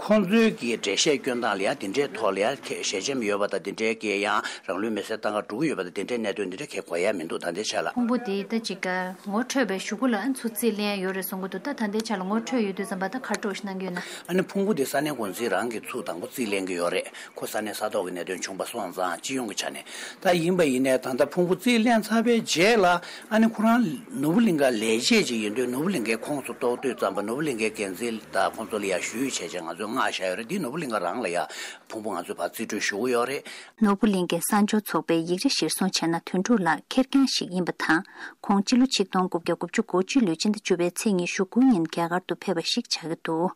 ཁོང་ཚོའི་གི་འགྲེལ་བཤད་སྐྱོན་སྟངས་ལ་ཡང་དེ་འདྲའི་ཐོག་ལ་ཡང་ཁྱེད་ཞལ་ཆེམས་ཡོད་པ་དང་དེ་འདྲའི་གི་ཡང་རང་ལུས་མེར་སྲེག་བཏང་ག་འགྲོ་གི་ཡོད་པ་དང་དེ་འདྲའི་གནད་དོན་དེ་འདྲ་གས་གོ་ཡ་མི་འདུག་ད་ལྟའི་ཆ་ལ། ཕུང་པོ་དེ་ད་ཅིག་ངོ་འཕྲོད་པའི་གཞུག་གུ་ལ་ཨ་ཚུར་རྩིས་ལེན་ཡོད་རེད་གསུང་གི་འདུག་ད་ད་ལྟའི་ཆ་ལ་ངོ་འཕྲོད་ཡོད་དུས་ཙམ་པ་ད་ག་འདྲ་ཞིག་གནང་གི་ཡོད་ན། ཨ་ནི་ཕུང་པོ་དེ་ས་གནས་འགོ་འཛིན་རང་གིས་ཚུར་དང་པོ་རྩིས་ལེན་གྱི་ཡོད་རེད། ཁོ་ས་གནས་ས་ཐོག་གི་གནད་དོན་བྱུང་པ་སོང་ཙང་སྤྱི་ཡོངས་ཀྱི་ཆ་ནས་ད་ཡིན་པ་ཡིན་ནའི་ད་ལྟ་ཕུང་པོ་རྩིས་ལེན་ཚར་བའི་རྗེས་ལ་ཨ་ནི་ཁོ་རང་ནོར་བུ་གླིང་ག་ལས་བྱེད་ཅིག་ཡིན་དུས་ནོར་བུ་གླིང་གའི་ཁོངས་སུ་གཏོགས་དུས་ཙམ་པ་ནོར་བུ་གླིང་གའི་འགན་འཛིན་དང་ཁོང་ཚོ་ལ་ཡང་ཞུས་བྱས་བྱས་ང་ཚོས་མངགས་བཞག་ཡོད་རེད། འདི་ནོར་བུ་གླིང་ག་རང་ལ་ཡང་ཕུང་པོ་ང་ཚོས་ཕར་རྩིས་སྤྲོད་ཞུ་གི་ཡོད་རེད། ནོར་བུ་གླིང་གའི་གསར་འབྱོར་ཚོགས་པའི་ཡིག་ར་གཞིར་བཟུང་བྱས་ན་དོན་གྲུབ་ལགས་ཁེར་རྐྱང་ཞིག་ཡིན་པ་དང་ཁོང་སྤྱི་ལོ་ཆིག་སྟོང་དགུ་བརྒྱ་དགུ་བཅུ་གོ་གཅིག་ལོའི་སྤྱི་ཟླ་བཅུ་པའི་ཚེས་ཉི་ཤུ་དགུ་ཉིན་རྒྱ་གར་དུ་ཕེབས་པ་ཞིག་ཆགས་ཀྱི་འདུག་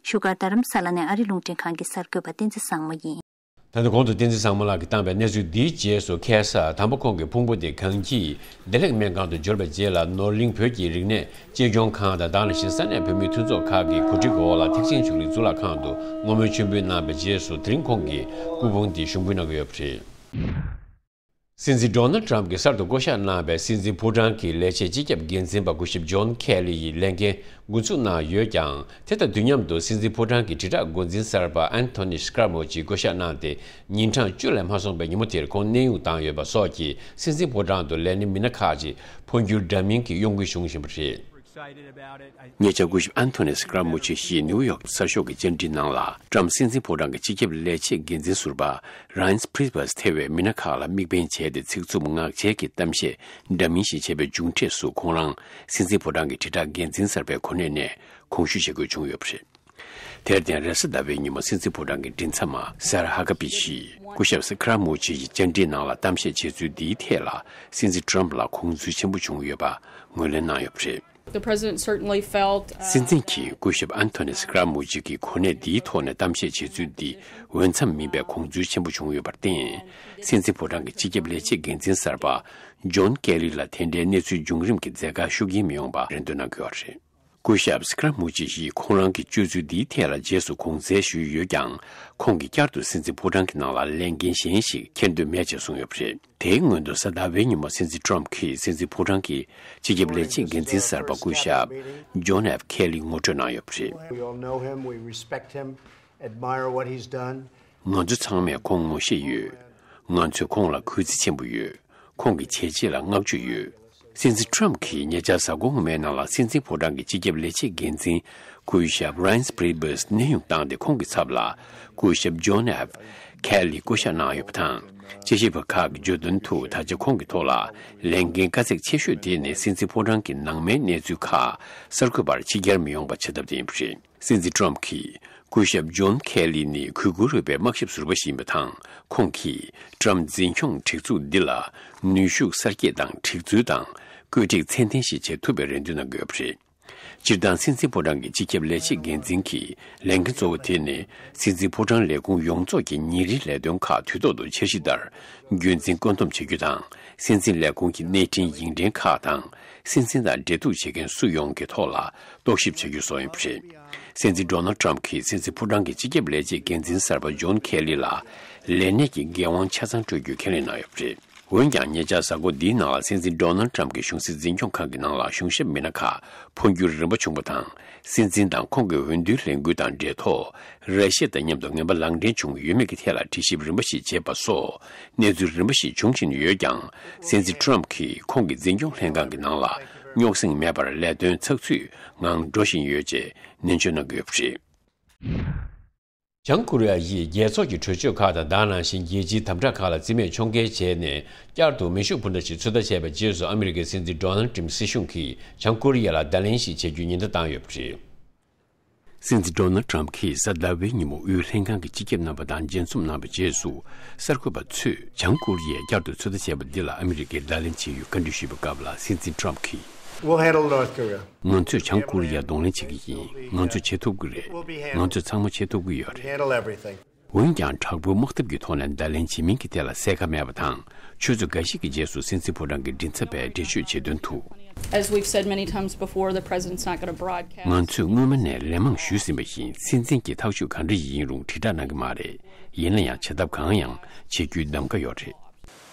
བཞུགས་སྒར་རྡ་རམ་ས་ལ་ནས་ཨ་རི་རླུང་འཕྲིན་ཁང་གི་གསར་འགོད་པ་བསྟན་འཛིན་བཟང་མོ་ཡིན། ད་ལྟ་གོང་དུ་བསྟན་འཛིན་བཟང་མོ་ལགས་ཀྱིས་བཏང་བའི་གནས་ཚུལ་འདིའི་རྗེས་སུ་ཁ་སང་དང་པོ་ཁོང་གི་ཕུང་པོ་དེ་གངས་སྐྱིད་བདེ་ལེགས་སྨན་ཁང་དུ་འབྱོར་བའི་རྗེས་ལ་ནོར་གླིང་བོད་ཀྱི་རིག་གནས་གཅེས་སྐྱོང་ཁང་དང་དེ་ནང་བཞིན་ས་གནས་བོད་མིའི་མཐུན་ཚོགས་ཁག་གི་གོ་སྒྲིག་འོག་ལ་ཐེག་ཆེན་ཆོས་གླིང་གཙུག་ལག་ཁང་དུ་བསྔོ་སྨོན་མཆོད་འབུལ་གནང་བའི་རྗེས་སུ་དེ་རིང་ཁོང་གི་སྐུ་ཕུང་དེ་ཞུགས་འབུལ་གནང་གི་ཡོད་པ་རེད། སྲིད་འཛིན་ཌོ་ནལ་ཊམ་གྱིས་གསར་དུ་བསྐོ་གཞག་གནང་བའི་སྲིད་འཛིན་ཕོ་བྲང་གི་ལས་བྱེད་སྤྱི་ཁྱབ་འགན་འཛིན་པ་སྐུ་ཞབས་ཇོན་ཁེ་ལི་ཡིས་ལས་འགན་འགོ་འཛུགས་གནང་ཡོད་ཀྱང་། དེ་དང་དུས་མཉམ་དུ་སྲིད་འཛིན་ཕོ་བྲང་གི་དྲིལ་བསྒྲགས་འགོ་འཛིན་གསར་པ་ཨན་ཐོ་ནི་སྐྲ་མོ་ཆི་བསྐོ་གཞག་གནང་སྟེ། ཉིན་གྲངས་བཅུ་ལས་མ་སོང་བའི་ཉིན་མོ་དེར་ཁོང་གནས་དབྱུང་བཏང་ཡོད་པ་སོགས་ཀྱིས་སྲིད་འཛིན་ཕོ་བྲང་དུ་ལས་སྣེ་མི་སྣ་ཁག་ཅིག་འཕོ་འགྱུར་འདྲ་མིན་གྱི་གཡོ་འགུལ་བྱུང་བཞིན་པ་རེད། ཉེ་ཆར་སྐུ་ཞབས་ཨན་ཐོ་ནི་སྐྲ་མོ་ཆི་ཞིག་ནིའུ་ཡོག་གསར་ཤོག་གི་བཅར་འདྲི་ནང་ལ་ཊམ་སྲིད་འཛིན་ཕོ་བྲང་གི་སྤྱི་ཁྱབ་ལས་བྱེད་འགན་འཛིན་ཟུར་པ་རཱ་ཡན་པྲི་བྷས་ཐེ་བའི་མི་སྣ་ཁག་ལ་དམིགས་འབེན་བྱས་ཏེ་ཚིག་རྩུབ་ངག་འཁྱལ་གྱི་གཏམ་བཤད་འདྲ་མིན་ཞིག་བྱས་པའི་མཇུག་འབྲས་སུ་ཁོང་རང་སྲིད་འཛིན་ཕོ་བྲང་གི་དྲིལ་བསྒྲགས་འགན་འཛིན་གསར་པའི་གོ་གནས་ནས་དགོངས་ཞུ་བྱེད་དགོས་བྱུང་ཡོད་པ་རེད། དེར་བརྟེན་རེས་གཟའ་ཟླ་བའི་ཉིན་མོ་སྲིད་འཛིན་ཕོ་བྲང་གི་མགྲིན་ཚབ་མ་སེ་ར་ཧ་ཀ་པི་ཞིས་སྐུ་ཞབས་སི་ཀྲ་མུ་ཆི་ཡི་བཅར་འདྲིའི་ནང་ལ་གཏམ་བཤད་བྱས་ཚུལ་འདིའི་ཐད་ལ་སྲིད་འཛིན་ཊམ་ལ་དགོངས་ཚུལ་ཆེན་པོ་བྱུང་ཡོད་པ་ངོས་ལེན་གནང་ཡོད་པ་རེད། The president certainly felt, uh, སྲིད་འཛིན་གྱིས་སྐུ་ཞབས་ཨན་ཐོ་ནི་སི་ཀྲ་མུ་ཆི་གི་གོ་གནས་འདིའི་ཐོག་ནས་གཏམ་བཤད་བྱེད་ཚུལ་འདི་འོས་འཚམ་མིན་པའི་དགོངས་ཚུལ་ཆེན་པོ་བྱུང་ཡོད་པར་བརྟེན། སྲིད་འཛིན་ཕོ་བྲང་གི་སྤྱི་ཁྱབ་ལས་བྱེད་འགན་འཛིན་གསར་པ་ཇོན་ཀེ་ལི་ལ་དེ་འདྲའི་གནས་ཚུལ་འབྱུང་རིམ་གྱི་མཛད་ཁར་ཤུགས་རྐྱེན་མི་ཡོང་པ་རེ་འདུན་གནང་གི་ཡོད་པ་རེད། སྐུ་ཞབས་སི་ཀྲ་མུ་ཆི་ཡིས་ཁོང་རང་གི་སྤྱོད་ཚུལ་འདིའི་ཐད་ལ་རྗེས་སུ་དགོངས་སེལ་ཞུས་ཡོད་ཀྱང་། ཁོང་གིས་བསྐྱར་དུ་སྲིད་འཛིན་ཕོ་བྲང་གི་ནང་ལ་ལས་འགན་གཞན་ཞིག་འཁྱེར་འདོད་མེད་ཅེས་གསུངས་ཡོད་པ་རེད། དེའི་སྔོན་དུ་གཟའ་ཟླ་བའི་ཉིན་མོ་སྲིད་འཛིན་ཊམ་གྱིས་སྲིད་འཛིན་ཕོ་བྲང་གི་སྤྱི་ཁྱབ་ལས་བྱེད་འགན་འཛིན་གསར་པ་སྐུ་ཞབས་ཇོན་ཨེཕ་ཁེ་ལི་ངོ་སྤྲོད་གནང་ཡོད་པ་རེད། We all know him, we respect him, admire what he's done. ང་ཚོ་ཚང་མས་ཁོང་ངོ་ཤེས་ཡོད། ང་ཚོས་ཁོང་ལ་གུས་བརྩི་ཆེན་པོ་ཡོད། ཁོང་གི་བྱས་རྗེས་ལ་བསྔགས་བརྗོད་ཡོད། སྲིད་འཛིན་ཊམ་གྱིས་ཉེ་ཆར་གཟའ་འཁོར་སྔོན་མའི་ནང་ལ་སྲིད་འཛིན་ཕོ་བྲང་གི་སྤྱི་ཁྱབ་ལས་བྱེད་འགན་འཛིན་སྐུ་ཞབས་རཱ་ཡན་པྲི་བྷས་གནས་དབྱུང་བཏང་སྟེ་ཁོང་གི་ཚབ་ལ་སྐུ་ཞབས་ཇོན་ཨེཕ་ཁེ་ལི་བསྐོ་གཞག་གནང་ཡོད་པ་དང་། དཔྱད་ཞིབ་པ་ཁག་གིས་བརྗོད་དོན་དུ་ད་ཆ་ཁོང་གི་ཐོག་ལ་ལས་འགན་དཀའ་ཚེགས་ཆེ་ཤོས་དེ་ནི་སྲིད་འཛིན་ཕོ་བྲང་གི་ནང་མའི་གནས་ཚུལ་ཁག་གསར་འགོད་པར་ཕྱི་གྱར་མི་ཡོང་པ་བྱེད་ཐབས་དེ་ཡིན་པ་རེད། སྲིད་འཛིན་ཊམ་གྱིས་སྐུ་ཞབས་ཇོན་ཁེ་ལི་ནི་གུས་བཀུར་འོས་པའི་དམག་ཞབས་ཟུར་པ་ཞིག་ཡིན་པ་དང་། ཁོང་གིས་ཊམ་འཛིན་སྐྱོང་སྒྲིག་འཛུགས་འདི་ལ་ནུས་ཤུགས་གསར་སྐྱེད་དང་སྒྲིག་འཛུལ་དང་བཀོད་སྒྲིག་ཚད་ལྡན་ཞིག་བྱེད་ཐུབ་པའི་རེ་འདུན་གནང་གི་ཡོད་པ་རེད། སྤྱིར་བཏང་སྲིད་འཛིན་ཕོ་བྲང་གི་སྤྱི་ཁྱབ་ལས་བྱེད་འགན་འཛིན་གྱི་ལས་འགན་གཙོ་བོ་དེ་ནི་སྲིད་འཛིན་ཕོ་བྲང་ལས་ཁུངས་ཡོངས་རྫོགས་ཀྱི་ཉིན་རེའི་ལས་དོན་ཁག་དུས་ཐོག་ཏུ་འཆར་གཞི་ལྟར་རྒྱུན་འཛིན་བཀོད་འདོམས་བྱེད་རྒྱུ་དང་། སྲིད་འཛིན་ལས་ཁུངས་ཀྱི་གནས་འཕྲིན་ཡིག་འཕྲིན་ཁག་དང་། སྲིད་འཛིན་དང་འབྲེལ་གཏུག་བྱེད་མཁན་སུ་ཡོང་གི་ཐོག་ལ་རྟོག་ཞིབ་བྱ་རྒྱུ་སོགས་ཡིན་པ་རེད། སྲིད་འཛིན་ཌོ་ནལ་ཊམ་གྱིས་སྲིད་འཛིན་ཕོ་བྲང་གི་སྤྱི་ཁྱབ་ལས་བྱེད་འགན་འཛིན་གསར་པ་ཇོན་ཁེ་ལི་ལ་ལས་གནས་ཀྱི་འགན་དབང་ཆ་ཚང་སྤྲོད་རྒྱུའི་ཁས་ལེན་གནང་ཡོད་པ་རེད། འོན་ཀྱང་། ཉེ་ཆར་གཟའ་འཁོར་འདིའི་ནང་ལ་སྲིད་འཛིན་ཌོ་ནལ་ཊམ་གྱི་གཞུང་སྲིད་འཛིན་སྐྱོང་ཁང་གི་ནང་ལ་གཞུང་ཞབས་མི་སྣ་ཁག་འཕོ་འགྱུར་རིམ་པ་བྱུང་བ་དང་། སྲིད་འཛིན་དང་ཁོང་གི་འོས་བསྡུའི་ལས་འགུལ་དང་འབྲེལ་ཐོག་ར་ཤི་ཡ་དང་མཉམ་དུ་ངན་པ་ལག་འབྲེལ་བྱུང་ཡོད་མེད་ཀྱི་ཐད་ལ་དྲི་ཞིབ་རིམ་པ་ཞིག་བྱས་པ་སོགས་གནས་ཚུལ་རིམ་པ་ཞིག་འབྱུང་བཞིན་ཡོད་ཀྱང་། སྲིད་འཛིན་ཊམ་གྱིས་ཁོང་གི་འཛིན་སྐྱོང་ལྷན་ཁང་གི་ནང་ལ་རྙོག་ཟིང་མེད་པར་ལས་དོན་ཚགས་ཚུད་ངང་འགྲོ་བཞིན་ཡོད་ཅེས་ནན་བརྗོད་གནང་གི་ཡོད་པ་རེད། བྱང་ཀོ་རི་ཡ་ཡིས་རྒྱལ་ཚོགས་ཀྱི་གྲོས་ཆོད་ཁག་དང་། ད་ག་ནང་བཞིན་རྒྱལ་སྤྱིའི་དམ་དྲག་ཁག་ལ་རྩིས་མེད་ཕྱོགས་འགལ་བྱས་ནས། བསྐྱར་དུ་མེ་ཤུགས་འཕུར་མདའ་ཞིག་ཚོད་ལྟ་བྱས་པའི་རྗེས་སུ། ཨ་མི་རི་ཀའི་སྲིད་འཛིན་ཌོ་ནལ་ཊམ་སྲིད་གཞུང་གིས་བྱང་ཀོ་རི་ཡ་ལ་བརྡ་ལན་ཞིག་བྱེད་རྒྱུའི་ཉེན་བརྡ་བཏང་ཡོད་པ་རེད། སྲིད་འཛིན་ཌོ་ནལ་ཊམ་གྱིས་གཟའ་ཟླ་བའི་ཉིན་མོ་དབུས་ལྷན་ཁང་གི་སྤྱི་ཁྱབ་རྣམ་པ་དང་མཇལ་འཛོམས་གནང་བའི་རྗེས་སུ། གསར་འགོད་པ་ཚོས་བྱང་ཀོ་རི་ཡས་བསྐྱར་དུ་ཚོད་ལྟ་བྱས་པ་འདི་ལ་ཨ་མི་རི་ཀས་བརྡ་ལན་བྱས་ཡོད་བཀའ་འདྲི་ཞུས་པའི་སྐབས་ལ། སྲིད་འཛིན་ཊམ་གྱིས། We'll handle North Korea. ང་ཚོས་བྱང་ཀོ་རི་ཡ་གདོང་ལེན་བྱེད་ཀྱི་ཡིན། ང་ཚོས་བྱེད་ཐུབ་ཀྱི་རེད། ང་ཚོས་ཚང་མ་བྱེད་ཐུབ་ཀྱི་ཡོད་རེད། Handle everything. འོན་ཀྱང་། དྲག་པོའི་དམག་འཐབ་ཀྱི་ཐོག་ནས་བརྡ་ལན་བྱེད་མིན་གྱི་ཐད་ལ་གསལ་ཁ་མེད་པ་དང་། ཆུ་ཚོད་འགའ་ཞིག་གི་རྗེས་སུ་སྲིད་འཛིན་ཕོ་བྲང་གི་མགྲིན་ཚབ་པས་འགྲེལ་བརྗོད་བྱེད་དོན་དུ། As we've said many times before, the president's not gonna broadcast. ང་ཚོས་སྔོན་མ་ནས་ལན་མང་ཞུས་ཟིན་པ་བཞིན། སྲིད་འཛིན་གྱིས་ཐག་གཅོད་གང་འདྲ་ཡིན་རུང་དྲིལ་བསྒྲགས་གནང་གི་མ་རེད། ཡིན་ན་ཡང་། བྱེད་ཐབས་གང་ཡང་བྱེད་རྒྱུའི་གདམ་ག་ཡོད་རེད།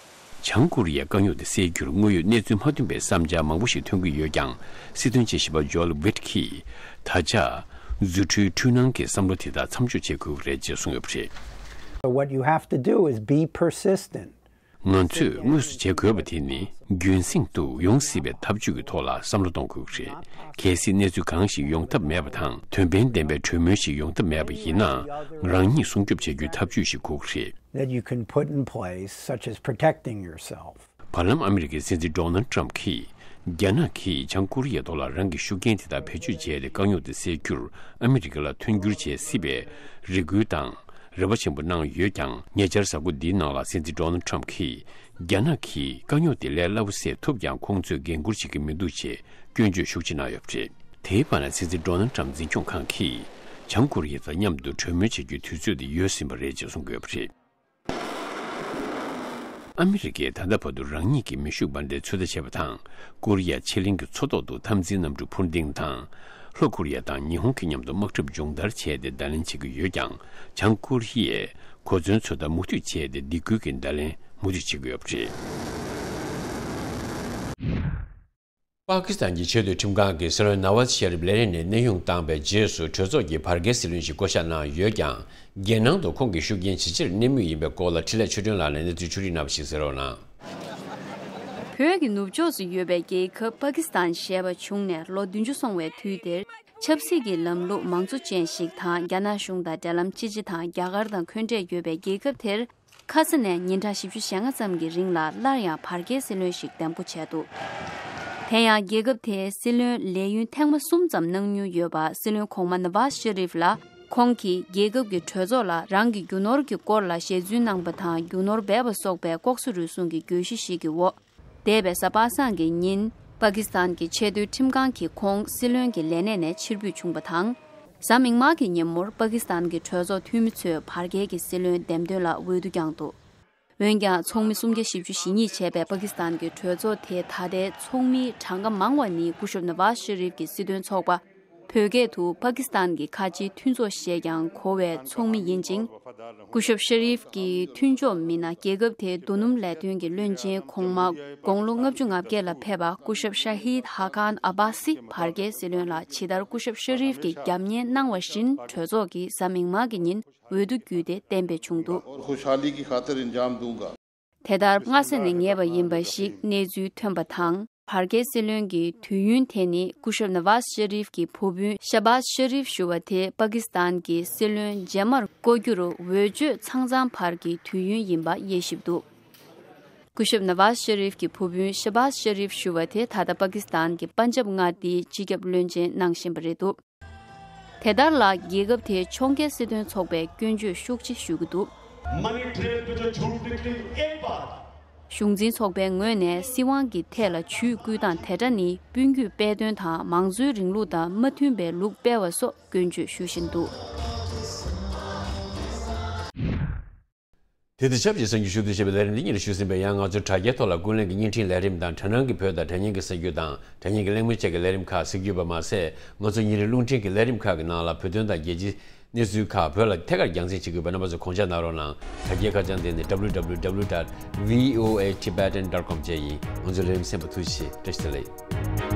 བྱང་ཀོ་རི་ཡའི་དཀའ་རྙོག་དེ་སེལ་རྒྱུར་དངོས་ཡོད་གནས་ཚུལ་མ་མཐུན་པའི་བསམ་འཆར་མང་པོ་ཞིག་ཐོན་གྱི་ཡོད་ཀྱང་། སྲིད་དོན་དཔྱད་ཞིབ་པ་ཇོ་ཨེལ་ཝིཊ་གྱིས། ད་ཆ་རྫུ་འཕྲུལ་འཕྲུལ་སྣང་གི་བསམ་བློ་དེ་དག་མཚམས་འཇོག་བྱེད་དགོས་ཀྱི་རེད་ཅེས་གསུངས་ཡོད་པ་རེད། So what you have to do is be persistent. ང་ཚོས་དངོས་སུ་བྱེད་དགོས་པ་དེ་ནི། རྒྱུན་སྲིང་བའི་ཐབས་ཇུས་ཀྱི་ཐོག་ལ་བསམ་བློ་གཏོང་དགོས་ཀྱི་རེད། གལ་སྲིད་གནས་ཚུལ་གང་ཞིག་ཡོང་ཐབས་མེད་པ་དང་། དོན་ཕན་ལྡན་པའི་གྲོས་མོལ་ཞིག་ཡོང་ཐབས་མེད་པ་ཡིན་ན། རང་ཉིད་སྲུང་སྐྱོབ་བྱེད་རྒྱུའི་ཐབས་ཇུས་ཤིག་དགོས་ཀྱི་རེད། That you can put in place, such as protecting yourself. བར་ལམ་ཨ་མི་རི་ཀའི་སྲིད་འཛིན་ཌོ་ནལ་ཊམ་གྱིས། རྒྱ་ནག་གིས་བྱང་ཀོ་རི་ཡའི་ཐོག་ལ་རང་གི་ཤུགས་རྐྱེན་དེ་དག་བེད་སྤྱོད་བྱས་ཏེ། དཀའ་རྙོག་དེ་སེལ་རྒྱུར་ཨ་མི་རི་ཀ་ལ་མཐུན་འགྱུར་བྱེད་སྲིད་པའི་རེ་སྐུལ་དང་རེ་བ་ཆེན་པོ་གནང་ཡོད་ཀྱང་། ཉེ་ཆར་གཟའ་འཁོར་འདིའི་ནང་ལ་སྲིད་འཛིན་ཌོ་ནལ་ཊམ་གྱིས། རྒྱ་ནག་གིས་དཀའ་རྙོག་དེ་ལས་སླ་པོ་སེལ་ཐུབ་ཀྱང་། ཁོང་ཚོས་འགན་འཁུར་བྱེད་ཀྱི་མི་འདུག་ཅེས་སྐྱོན་བརྗོད་ཤུགས་ཆེ་གནང་ཡོད་པ་རེད། དེའི་བར་ན། སྲིད་འཛིན་ཌོ་ནལ་ཊམ་འཛིན་སྐྱོང་ཁང་གིས། བྱང་ཀོ་རི་ཡ་དང་མཉམ་དུ་གྲོས་མོལ་བྱེད་རྒྱུའི་དུས་ཚོད་དེ་ཡོལ་ཟིན་པ་རེད་ཅེས་གསུངས་ཡོད་པ་རེད། ཨ་མི་རི་ཀས་ད་ལྟ་བར་དུ་རང་ཉིད་ཀྱི་མེ་ཤུགས་འཕུར་མདའི་ཚོད་ལྟ་བྱས་པ་དང་། ཀོ་རི་ཡ་ཕྱེད་གླིང་གི་མཚོ་ཐོག་ཏུ་འཐབ་འཛིང་གནམ་གྲུ་འཕུར་ལྡིང་དང་། ལྷོ་ཀོ་རི་ཡ་དང་ཉི་ཧོང་གི་མཉམ་དུ་དམག་འཁྲབ་སྦྱོང་བརྡར་བྱས་ཏེ་བརྡ་ལན་བྱེད་ཀྱི་ཡོད་ཀྱང་། བྱང་ཀོ་རི་ཡས་གོ་མཚོན་ཚོད་ལྟ་མུ་མཐུད་བྱས་ཏེ། སྡིགས་སྐུལ་གྱི་བརྡ་ལན་མུ་མཐུད་བྱེད་ཀྱི་ཡོད་པ་རེད། པ་ཀི་སི་ཐན་གྱི་ཆེས་མཐོའི་ཁྲིམས་ཁང་གིས་སྲིད་བློན་ནཱ་ཝཱཛ་ཤ་རིབ་ལས་རིམ་ནས་གནས་དབྱུང་བཏང་པའི་རྗེས་སུ། གྲོས་ཚོགས་ཀྱིས་བར་བརྒལ་སྲིད་བློན་ཞིག་བསྐོ་གཞག་གནང་ཡོད་ཀྱང་། རྒྱལ་ནང་དུ་ཁོང་གི་ཤུགས་རྐྱེན་ཇི་ཆེར་གནས་མུས་ཡིན་པའི་སྐོར་ལ། འཕྲིན་ལས་ཆོས་སྒྲོན་ལགས་ནས་གནས་ཚུལ་ཕྱོགས་སྒྲིག་གནང་བ་ཞིག་གསན་རོགས་གནང་། བོད་ཀྱི་ནུབ་ཕྱོགས་སུ་ཡོད་པའི་རྒྱལ་ཁབ་པ་ཀི་སི་ཐན་ཞེས་པ་བྱུང་ནས་ལོ་བདུན་ཅུ་སོང་བའི་དུས་དེར། ཆབ་སྲིད་ཀྱི་ལམ་ལུགས་མང་གཙོ་ཅན་ཞིག་དང་། རྒྱ་ནག་གཞུང་དང་འབྲེལ་ལམ་ཅི་ཆེ་དང་། རྒྱ་གར་དང་འཁོན་འབྲེལ་ཡོད་པའི་རྒྱལ་ཁབ་དེར། ཁ་ས་ནས་ཉིན་གྲངས་བཞི་བཅུ་ཞེ་ལྔ་ཙམ་གྱི་རིང་ལ་སླར་ཡང་བར་བརྒལ་སྲིད་བློན་ཞིག་འདེམས་བསྐོ་བྱས་འདུག། དེ་ཡང་རྒྱལ་ཁབ་དེའི་སྲིད་བློན་ལས་ཡུན་ཐེངས་མ་གསུམ་ཙམ་གནང་མྱོང་ཡོད་པ། སྲིད་བློན་གོང་མ་ནཱ་ཝཱཛ་ཤ་རིབ་ལ། ཁོང་གིས་རྒྱལ་ཁབ་ཀྱི་གྲོས་ཚོགས་ལ་རང་གི་རྒྱུ་ནོར་གྱི་སྐོར་ལ་ཞལ་རྫུན་གནང་པ་དང་། རྒྱུ་ནོར་སྦས་པ་སོགས་པའི་ལྐོག་ཟ་རུལ་སུངས་ཀྱི་གྱོད་གཞི་ཞིག་གི་འོག་འདས་པའི་གཟའ་པ་སངས་ཀྱི་ཉིན། པ་ཀི་སི་ཐན་གྱི་ཆེས་མཐོའི་ཁྲིམས་ཁང་གིས་ཁོང་སྲིད་བློན་གྱི་ལས་གནས་ནས་ཕྱིར་འབུད་བྱུང་བ་དང་། གཟའ་མིག་དམར་གྱི་ཉིན་མོར་པ་ཀི་སི་ཐན་གྱི་གྲོས་ཚོགས་འཐུས་མི་ཚོས་བར་བརྒལ་གྱི་སྲིད་བློན་འདེམས་ཐོན་ལ་འོས་བསྡུ་བསྐྱངས་འདུག། འོན་ཀྱང་། ཚོགས་མི་སུམ་བརྒྱ་བཞི་བཅུ་ཞེ་གཉིས་བྱས་པའི་པ་ཀི་སི་ཐན་གྱི་གྲོས་ཚོགས་དེ་ད་ལྟའི་ཚོགས་མིའི་གྲངས་ཀ་མང་བ་ནི། སྐུ་ཞབས་ནཱ་ཝཱཛ་ཤ་རིབ་ཀྱི་སྲིད་དོན་ཚོགས་པ། བོད་སྐད་དུ། པ་ཀི་སི་ཐན་གྱི་ཁ་ཆེའི་མཐུན་ཚོགས་ཞེས་ཀྱང་གོ་བའི་ཚོགས་མི་ཡིན་ཅིང་། སྐུ་ཞབས་ཤ་རིབ་ཀྱི་མཐུན་ཕྱོགས་མི་སྣ། རྒྱལ་ཁབ་དེའི་རྡོ་སྣུམ་ལས་དོན་གྱི་བློན་ཆེན་གོང་མ་དགུང་ལོ་ལྔ་བཅུ་ང་བརྒྱད་ལ་ཕེབས་པ་སྐུ་ཞབས་ཤ་ཧིད་ཧ་ཀཱན་ཨ་བྷ་སི་བར་བརྒལ་སྲིད་བློན་ལ་ཇི་ལྟར་སྐུ་ཞབས་ཤ་རིབ་ཀྱིས་རྒྱབ་གཉེར་གནང་བ་བཞིན། གྲོས་ཚོགས་ཀྱིས་གཟའ་མིག་དམར་གྱི་ཉིན་འོས་བསྡུ་བརྒྱུད་དེ་གཏན་འབེབས་བྱུང་འདུག། और खुशहाली की खातिर अंजाम दूंगा। དེ་ལྟར་སྔ་ས་ནས་ངེས་པ་ཡིན་པ་ཞིག་གནས་ཚུལ་ཐོན་པ་དང་། བར་བརྒལ་སྲིད་བློན་གྱི་དུས་ཡུན་དེ་ནི། སྐུ་ཞབས་ནཱ་ཝཱཛ་ཤ་རིབ་ཀྱི་བུ་སྤུན་ཤ་བཱཛ་ཤ་རིབ་ཞུ་བ་དེ་པ་ཀི་སི་ཐན་གྱི་སྲིད་བློན་རྗེས་མར་བསྐོ་རྒྱུར་འོས་ཆོས་ཚང་ཚང་བར་གྱི་དུས་ཡུན་ཡིན་པ་དབྱེ་ཞིབ་འདུག། སྐུ་ཞབས་ནཱ་ཝཱཛ་ཤ་རིབ་ཀྱི་བུ་སྤུན་ཤ་བཱཛ་ཤ་རིབ་ཞུ་བ་དེ་ད་ལྟ་པ་ཀི་སི་ཐན་གྱི་པན་ཇབ་མངའ་སྡེའི་སྤྱི་ཁྱབ་བློན་ཆེན་གནང་བཞིན་པ་རེད་འདུག། དེ་ དེ་ལྟར་ལ་རྒྱལ་ཁབ་དེའི་ཕྱོགས་འགལ་སྲིད་དོན་ཚོགས་པས་སྐྱོན་བརྗོད་ཤུགས་ཆེ་ཞུ་གི་འདུག། money trail पे जो झूठ निकली, एक बार གཞུང་འཛིན་ཚོགས་པའི་ངོས་ནས་སྲིད་དབང་གི་ཐད་ལ་ཇུས་བསྐུལ་སྟངས་དེ་འདྲ་ནི་སྤུན་སྐུད་དཔེ་སྟོན་དང་མང་གཙོའི་རིང་ལུགས་དང་མ་མཐུན་པའི་ལུགས་སྤེལ་བ་སོགས་སྐྱོན་བརྗོད་ཞུ་བཞིན་འདུག། དེ་དང་ཆབས་ཅིག་གསར་འགྱུར་ཞུ་གཏུག་བྱེད་པའི་ལས་རིམ་འདི་ཉིད་ཞུ་ཟིན་པས། ཡང་ང་ཚོའི་དྲ་རྒྱའི་ཐོག་ལ་ཀུན་གླེང་གི་བརྙན་འཕྲིན་ལས་རིམ་དང་དྲ་སྣང་གི་བོད་དང་དྲ་བརྙན་གྱི་གསར་འགྱུར་དང་དྲ་བརྙན་གྱི་གླེང་མོལ་བཅས་ཀྱི་ལས་རིམ་ཁག་གཟིགས་རྒྱུ་ཡོད་པ་མ་ཟད། ང་ཚོ་ཉིན་རེའི་རླུང་འཕྲིན་གྱི་ལས་རིམ་ཁག་གི་ནང་ལ་བོད་དོན་དང་རྒྱལ་སྤྱིའི་གནས་ཚུལ་ཁག་བོད་ལ་ཐད་ཀར་རྒྱང་སྲིང་བྱེད་དགོས་པའི་རྣམ་པ་ཚོ་དགོངས་འཇགས་གནང་རོགས་གནང་། དྲ་རྒྱའི་ཁ་བྱང་དེ་ནི་W W W dot V O A Tibetan dot com བཅས་ཡིན། ང་ཚོའི་ལས་རིམ་གསན་པར་ཐུགས་རྗེ་ཆེ། བཀྲ་ཤིས་བདེ་ལེགས།